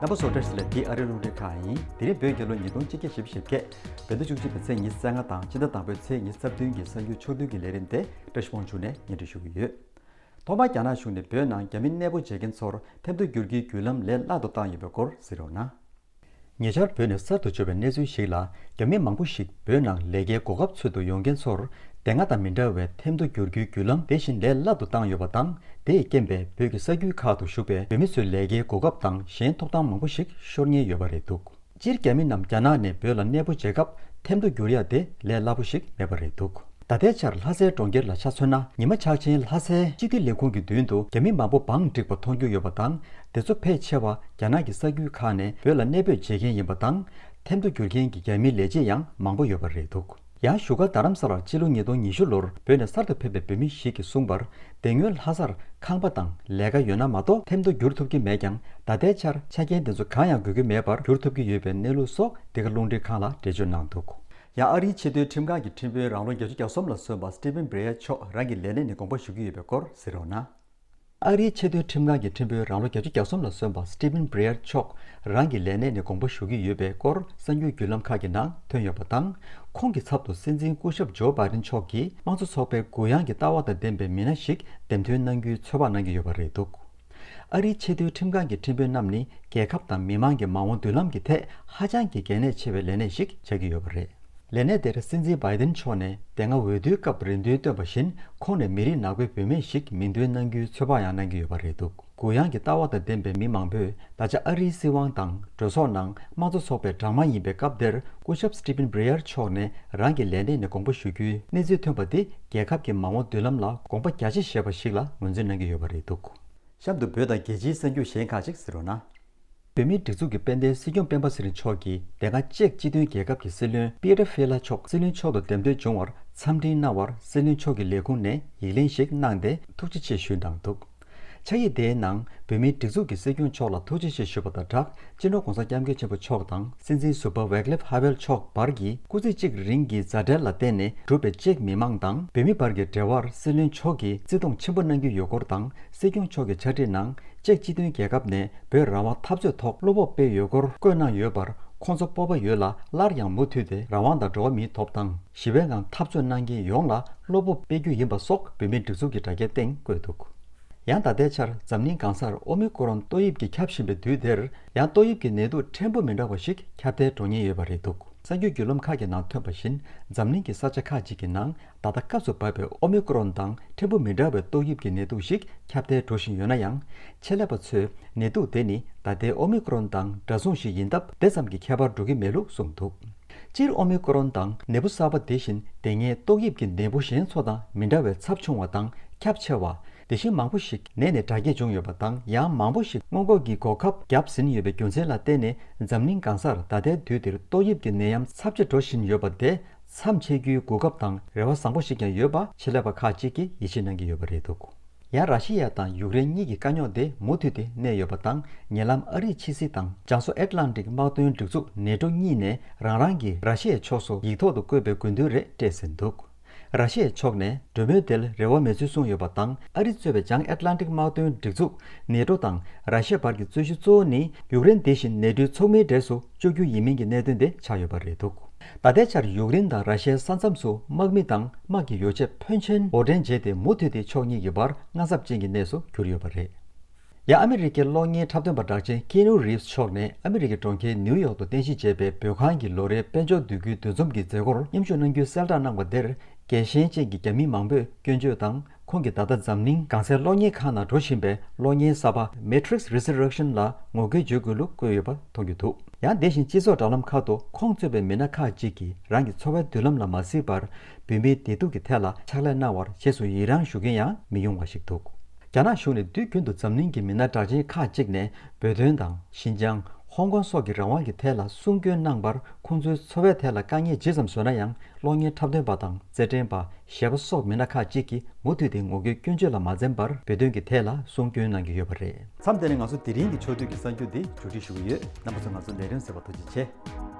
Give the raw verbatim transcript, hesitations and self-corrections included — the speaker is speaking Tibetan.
རྣམ་པ་ཚོ་བཀྲ་ཤིས་བདེ་ལེགས། འདི་ཨ་རིའི་རླུང་འཕྲིན་ཁང་ཡིན། དེ་རིང་བོད་རྒྱལ་ལོ་ཉིས་སྟོང་ཆིག་བརྒྱ་བཞི་བཅུ་ཞེ་བརྒྱད། བོད་ཟླ་བཅུ་གཅིག་པའི་ཚེས་ཉི་ཤུ་རྩ་ལྔ་དང་ཕྱི་ཟླ་དང་པོའི་ཚེས་ཉི་ཤུ་རྩ་བདུན་གྱི་གསར་འགྱུར་ཕྱོགས་བསྡུས་ཀྱི་ལས་རིམ་དེ་བཀྲ་ཤིས་དབང་ཕྱུག་ནས་སྙན་སྒྲོན་ཞུ་གི་ཡོད། ཐོག་མར་རྒྱ་ནག་གཞུང་ནས་བོད་ནང་རྒྱ་མི་གནས་སྤོ་བྱེད་མཁན་ཚོར་ཐེམ་ཐོ་བསྒྱུར་རྒྱུའི་བརྒྱུད་ལམ་ལས་སླ་རུ་བཏང་ཡོད་པའི་སྐོར་གཟིགས་རོགས་གནང་། ཉེ་ཆར་བོད་ནས་གསར་དུ་འབྱོར་བའི་གནས་ཚུལ་ཞིག་ལ། རྒྱ་མི་མང་པོ་ཞིག་བོད་ནང་ལས་ཀའི་གོ་སྐབས་འཚོལ་དུ་ཡོང་མཁན་ཚོར། དེ་སྔ་དང་མི་འདྲ་བའི་ཐེམ་ཐོ་བསྒྱུར་རྒྱུའི་བརྒྱུད་ལམ་དེ་བཞིན་ལས་སླ་རུ་བཏང་ཡོད་པ་དང་། དེས་རྐྱེན་པས་བོད་ཀྱི་ས་ཁུལ་ཁག་ཏུ་བཞུགས་པའི་བོད་མི་ཚོའི་ལས་ཀའི་གོ་སྐབས་དང་གཞན་ཐོབ་ཐང་མང་པོ་ཞིག་ཤོར་ཉེན་ཡོད་པ་རེད་འདུག་སྤྱིར་རྒྱ་མི་རྣམས་རྒྱ་ནག་ནས་བོད་ལ་གནས་སྤོ་བྱེད་སྐབས་ཐེམ་ཐོ་བསྒྱུར་ཡ་དེ་ལས་སླ་པོ་ཞིག་མེད་པ་རེད་འདུག་ད་ལྟའི་ཆར་ལྷ་སའི་གྲོང་ཁྱེར་ལ་ཆ་མཚོན་ན། ཉི་མ་ཆག་ཆེན་ལྷ་སའི་སྤྱི་བདེ་ལས་ཁུངས་ཀྱི་མདུན་དུ་རྒྱ་མི་མང་པོ་བང་བསྒྲིགས་པ་མཐོང་རྒྱུ་ཡོད་པ་དང་། དེ་ཚོ་ཕལ་ཆེ་བ་རྒྱ་ནག་གི་ས་ཁུལ་ཁག་ནས་བོད་ལ་གནས་སྤོས་བྱེད་མཁན་ཡིན་པ་དང་། ཐེམ་ཐོ་བསྒྱུར་མཁན་གྱི་རྒྱ་མིའི་ལས་བྱེད་ཡང་མང་པོ་ཡོད་པ་རེད་འདུག་ཡང་བཞུགས་སྒར་རྡ་རམ་ས་ལར་ཕྱི་ལོ་ཉིས་སྟོང་ཉི་ཤུ་ལོར་བོད་ནས་གསར་དུ་ཕེབས་པའི་བོད་མི་ཞིག་གིས་གསུངས་པར། དེ་སྔོན་ལྷ་སར་ཁང་པ་དང་ལས་ཀ་ཡོད་ན་མ་གཏོགས་ཐེམ་ཐོ་བསྒྱུར་ཐུབ་ཀྱི་མེད་ཀྱང་། ད་ལྟའི་ཆར་ཆ་རྐྱེན་དེ་ཚོ་གང་ཡང་དགོས་ཀྱི་མེད་པར་བསྒྱུར་ཐུབ་ཀྱི་ཡོད་པའི་གནས་ལུགས་སོགས་འདི་ག་རླུང་འཕྲིན་ཁང་ལ་འགྲེལ་བརྗོད་གནང་འདུག་ཡང་ཨ་རིའི་ཆེས་མཐོའི་ཁྲིམས་ཁང་གི་ཁྲིམས་དཔོན་རང་ལོ་བརྒྱད་ཅུ་གྱ་གསུམ་ལ་སོན་པ་Stephen Breyer་མཆོག་རང་གི་ལས་གནས་ནས་དགོངས་པ་ཞུ་གི་ཡོད་པའི་སྐོར་གཟིགས་རོགས་གནང་། ཨ་རིའི་ཆེས་མཐོའི་ཁྲིམས་ཁང་གི་ཁྲིམས་དཔོན་རང་ལོ་བརྒྱད་ཅུ་གྱ་གསུམ་ལ་སོན་པ་Stephen Breyer་མཆོག་རང་གི་ལས་གནས་ནས་དགོངས་པ་ཞུ་གི་ཡོད་པའི་སྐོར་གསར་འགྱུར་བརྒྱུད་ལམ་ཁག་གི་ནང་ཐོན་ཡོད་པ་དང་། ཁོང་གི་ཚབ་ཏུ་སྲིད་འཛིན་སྐུ་ཞབས་ཇོ་བྷའི་ཏིན་མཆོག་གིས་དམངས་གཙོ་ཚོགས་པའི་གུ་ཡངས་ཀྱི་ལྟ་བ་དང་ལྡན་པའི་མི་སྣ་ཞིག་འདེམས་ཐོན་གནང་རྒྱུའི་ཚོད་དཔག་གནང་གི་ཡོད་པ་རེད་འདུག་ཨ་རིའི་ཆེས་མཐོའི་ཁྲིམས་ཁང་གི་ཁྲིམས་དཔོན་རྣམས་ནི་རྒྱལ་ཁབ་དང་མི་མང་གི་མ་འོངས་མདུན་ལམ་གྱི་ཐད་ཧ་ཅང་གི་གལ་གནད་ཆེ་བའི་ལས་གནས་ཤིག་ཆགས་ཀྱི་ཡོད་པ་རེད། ལས་གནས་དེར་སྲིད་འཛིན་བྷའི་ཏིན་མཆོག་ནས་དེ་སྔ་འོས་བསྡུའི་སྐབས་རེ་འདུན་བཏོན་པ་བཞིན། ཁོང་ནས་མི་རིགས་ནག་པོའི་བུད་མེད་ཞིག་མིང་འདོན་གནང་རྒྱུའི་ཚོད་དཔག་ཡང་གནང་གི་ཡོད་པ་རེད་འདུག་གུ་ཡངས་ཀྱི་ལྟ་བ་དང་ལྡན་པའི་མི་མང་པོས་ད་ཆ་ཨ་རིའི་སྲིད་དབང་དང་གྲོས་ཚོགས་ནང་དམངས་གཙོ་ཚོགས་པའི་དྲང་མ་ཡིན་པའི་སྐབས་དེར། སྐུ་ཞབས་Stephen Breyer་མཆོག་ནས་རང་གི་ལས་གནས་ནས་དགོངས་པ་ཞུ་རྒྱུའི་གནས་ཚུལ་ཐོན་པ་འདི་རྒྱལ་ཁབ་ཀྱི་མ་འོངས་མདུན་ལམ་ལ་དགོངས་པ་རྒྱ་ཆེ་བཞེས་པ་ཞིག་ལ་ངོས་འཛིན་གནང་གི་ཡོད་པ་རེད་འདུག་གཤམ་དུ་བོད་དང་རྒྱལ་སྤྱིའི་གསར་འགྱུར་གཞན་ཁག་ཅིག་གཟིགས་རོགས་གནང་། བོད་མིའི་སྒྲིག་འཛུགས་ཀྱི་དཔལ་ལྡན་སྲིད་སྐྱོང་སྤེན་པ་ཚེ་རིང་མཆོག་གིས་དེ་སྔ་ཅེཀ་སྤྱི་མཐུན་རྒྱལ་ཁབ་ཀྱི་སྲིད་བློན་Petr Fiala་མཆོག་སྲིད་བློན་མཆོག་ཏུ་འདེམས་ཐོན་བྱུང་བར་འཚམས་འདྲི་གནང་བར་སྲིད་བློན་མཆོག་གི་ལས་ཁུངས་ནས་ཡིག་ལན་ཞིག་གནང་སྟེ་ཐུགས་རྗེ་ཆེ་ཞུས་གནང་འདུག་ཕྱག་ཡིག་དེའི་ནང་བོད་མིའི་སྒྲིག་འཛུགས་ཀྱི་སྲིད་སྐྱོང་མཆོག་ལ་ཐུགས་རྗེ་ཆེ་ཞུ་བ་དང་སྦྲགས། སྤྱི་ནོར་༸གོང་ས་༸སྐྱབས་མགོན་ཆེན་པོ་མཆོག་དང་སྲིད་འཛིན་ཟུར་པ་Václav Havel་མཆོག་བར་གྱི་སྐུ་ཚེ་གཅིག་རིང་གི་མཛའ་འབྲེལ་ལ་བརྟེན་ནས་གྲུབ་པའི་ཅེཀ་མི་མང་དང་བོད་མི་བར་གྱི་འབྲེལ་བར་སྲིད་བློན་མཆོག་གིས་བརྩི་མཐོང་ཆེན་པོ་གནང་གི་ཡོད་སྐོར་དང་། སྲིད་སྐྱོང་མཆོག་གི་ཕྱག་བྲིས་ནང་ཅེཀ་སྤྱི་མཐུན་རྒྱལ་ཁབ་ནས་བོད་རང་དབང་འཐབ་རྩོད་ཐོག་བློ་སྤོབས་སྤེལ་ཡོད་སྐོར་བཀོད་གནང་ཡོད་པར། ཁོང་ཚོ་སྤོབས་པ་ཡོད་ལ་སླར་ཡང་མུ་མཐུད་དེ་རང་དབང་དང་འགྲོ་བ་མིའི་ཐོབ་ཐང་། ཞི་བའི་ངང་འཐབ་རྩོད་གནང་མཁན་ཡོངས་ལ་བློ་སྤོབས་སྤེལ་རྒྱུ་ཡིན་པ་སོགས་བོད་མིའི་སྒྲིག་འཛུགས་ཀྱི་དྲ་རྒྱའི་སྟེང་བཀོད་འདུག་ཡང་ད་ལྟའི་ཆར་འཛམ་གླིང་གང་སར་ཨོ་མི་ཀོ་རོན་ཏོག་དབྱིབས་ཀྱིས་ཁྱབ་བཞིན་པའི་དུས་དེར། ཡང་ཏོག་དབྱིབས་ཀྱི་ནད་དུག་ཕྲན་བུ་མི་འདྲ་བ་ཞིག་ཁྱབ་གདལ་འགྲོ་ཉེན་ཡོད་པ་རེད་འདུག་གསར་འགྱུར་བརྒྱུད་ལམ་ཁག་གི་ནང་ཐོན་པ་བཞིན། འཛམ་གླིང་གི་ས་ཆ་ཁག་ཅིག་གི་ནང་ད་ལྟ་སྐབས་སུ་བབས་པའི་ཨོ་མི་ཀོ་རོན་དང་ཕྲན་བུ་མི་འདྲ་བའི་ཏོག་དབྱིབས་ཀྱི་ནད་དུག་ཞིག་ཁྱབ་གདལ་འགྲོ་བཞིན་ཡོད་ན་ཡང་། ཆེད་ལས་པ་ཚོས་ནད་དུག་དེ་ནི་ད་ལྟའི་ཨོ་མི་ཀོ་རོན་དང་འདྲ་མཚུངས་ཤིག་ཡིན་སྟབས། དེ་ཙམ་གྱི་ཁྱད་པར་འགྲོ་གི་མེད་ལུགས་གསུངས་འདུག་སྤྱིར་ཨོ་མི་ཀོ་རོན་དང་ནད་འབུ་གསར་པ་དེ་བཞིན་དེ་སྔའི་ཏོག་དབྱིབས་ཀྱི་ནད་འབུ་གཞན་ཚོ་དང་མི་འདྲ་བའི་ཚབས་ཆུང་བ་དང་ཁྱབ་ཆེ་བ། དེ་བཞིན་མང་པོ་ཞིག་ནད་ནས་དྲག་སྐྱེད་བྱུང་ཡོད་པ་དང་། ཡང་མང་པོ་ཞིག་སྔོན་འགོག་གི་འགོག་ཁབ་བརྒྱབ་ཟིན་ཡོད་པའི་རྒྱུ་མཚན་ལ་བརྟེན་ནས། འཛམ་གླིང་གང་སར་ད་ལྟའི་དུས་འདིར་ཏོག་དབྱིབས་ཀྱི་ནད་ཡམས་ཚབས་ཆེ་འགྲོ་བཞིན་ཡོད་པ་དེ་མཚམས་ཆད་རྒྱུའི་གོ་སྐབས་དང་རེ་བ་བཟང་པོ་ཞིག་ཀྱང་ཡོད་པ་ཆེད་ལས་པ་ཁག་ཅིག་གིས་ཡིད་ཆེས་གནང་གི་ཡོད་པ་རེད་འདུག་ཡང་ར་ཤི་ཡ་དང་ཡུཀ་རེན་གཉིས་ཀྱི་དཀའ་རྙོག་དེ་མུ་མཐུད་དེ་གནས་ཡོད་པ་དང་། ཉེ་ལམ་ཨ་རིའི་ཕྱི་སྲིད་དང་རྒྱ་མཚོ་ཨེཊ་ལན་ཊིག་དམག་དོན་སྒྲིག་འཛུགས་ནེ་ཊོ་གཉིས་ནས་རང་རང་གིས་ར་ཤི་ཡའི་ཕྱོགས་སུ་ཡིག་ཐོག་ཏུ་བཀོད་པའི་དགོས་འདུན་རེ་སྤྲད་ཟིན་འདུག་ར་ཤི་ཡའི་ཕྱོགས་ནས་གྲོས་མོལ་དེར་རེ་བ་མེད་ཚུལ་གསུངས་ཡོད་པ་དང་། ཨ་རི་གཙོས་པའི་བྱང་ཨེཊ་ལན་ཊིག་དམག་དོན་སྒྲིག་འཛུགས་ནེ་ཊོ་དང་ར་ཤི་ཡ་བར་གྱི་རྩོད་གཞི་གཙོ་བོ་ནི་ཡུཀ་རེན་དེ་བཞིན་ནེ་ཊོའི་ཚོགས་མིའི་གྲས་སུ་བཅུག་རྒྱུ་ཡིན་མིན་གྱི་གནད་དོན་དེ་ཆགས་ཡོད་པ་རེད་འདུག་ད་ལྟའི་ཆར་ཡུཀ་རེན་དང་ར་ཤི་ཡའི་ས་མཚམས་སུ་དམག་མི་དང་དམག་གི་ཡོ་བྱད་ཕོན་ཆེན་དབོར་འདྲེན་བྱས་ཏེ། མུ་མཐུད་དེ་ཕྱོགས་གཉིས་ཀྱི་བར་དངངས་འཚབ་ཅན་གྱི་གནས་སུ་གྱུར་ཡོད་པ་རེད། ཡང་ཨ་མི་རི་ཀའི་གློག་བརྙན་འཁྲབ་སྟོན་པ་གྲགས་ཅན་ཀི་ནུ་རིབས་མཆོག་ནས་ཨ་མི་རི་ཀའི་གྲོང་ཁྱེར་ནིའུ་ཡོག་ཏུ་རྟེན་གཞི་བྱས་པའི་བོད་ཁང་གི་ལོ་རེའི་དཔལ་འབྱོར་བསྡུ་རྒྱུའི་འདུ་འཛོམས་ཀྱི་མཛད་སྒོར་མཉམ་ཞུགས་གནང་རྒྱུའི་གསལ་བསྒྲགས་གནང་བ་དེར། རྒྱལ་ཞེན་ཅན་གྱི་རྒྱ་མི་མང་པོས་སྐྱོན་བརྗོད་དང་། ཁོང་གིས་ད་ལྟ་འཛམ་གླིང་གང་སའི་གློག་བརྙན་ཁང་ནང་འགྲོ་བཞིན་པའི་གློག་བརྙན་གསར་པ་Matrix Resurrection་ལ་ངོ་རྒོལ་བརྗོད་དགོས་ལུགས་བཀོད་ཡོད་པ་མཐོང་རྒྱུ་འདུག་ཡང་དེ་བཞིན་སྤྱི་ཚོགས་དྲ་ལམ་ཁག་ཏུ་ཁོང་གཙོས་པའི་མི་སྣ་ཁག་ཅིག་གིས་རང་གི་འཚོ་བའི་མདུན་ལམ་ལ་མ་གཟིགས་པར། བོད་མིའི་བདེ་སྡུག་གི་ཐད་ལ་ཕྱག་ལས་གནང་བར་རྗེས་སུ་ཡི་རངས་ཞུ་མཁན་ཡང་མི་ཉུང་བ་ཞིག་འདུག་རྒྱ་ནག་གཞུང་ནས་དུས་རྒྱུན་དུ་འཛམ་གླིང་གི་མི་སྣ་གྲགས་ཅན་ཁག་ཅིག་ནས་བོད་དོན་དང་། ཤིན་ཅང་། ཧོང་ཀོང་སོགས་ཀྱི་རང་དབང་གི་ཐད་ལ་གསུང་སྐྱོན་གནང་བར། ཁོང་ཚོའི་འཚོ་བའི་ཐད་ལ་དཀའ་ངལ་ཇི་ཙམ་བཟོས་ན་ཡང་། གློག་བརྙན་འཁྲབ་སྟོན་པ་དང་། རྩེད་འགྲན་པ། གཞས་པ་སོགས་མི་སྣ་ཁག་ཅིག་གིས་མུ་མཐུད་དེ་ངོ་རྒོལ་སྐྱོན་བརྗོད་ལ་མ་འཛེམས་པར། བོད་དོན་གྱི་ཐད་ལ་གསུང་སྐྱོན་གནང་གི་ཡོད་པ་རེད། མཚམས་འདི་ནས་ང་ཚོ་དེ་རིང་གི་ཕྱོགས་བསྡུས་ཀྱི་གསར་འགྱུར་འདི་མཇུག་སྒྲིལ་ཞུ་གི་ཡོད། རྣམ་པ་ཚོ་ང་ཚོ་ལས་རིམ་གསན་པར་ཐུགས་རྗེ་ཆེ།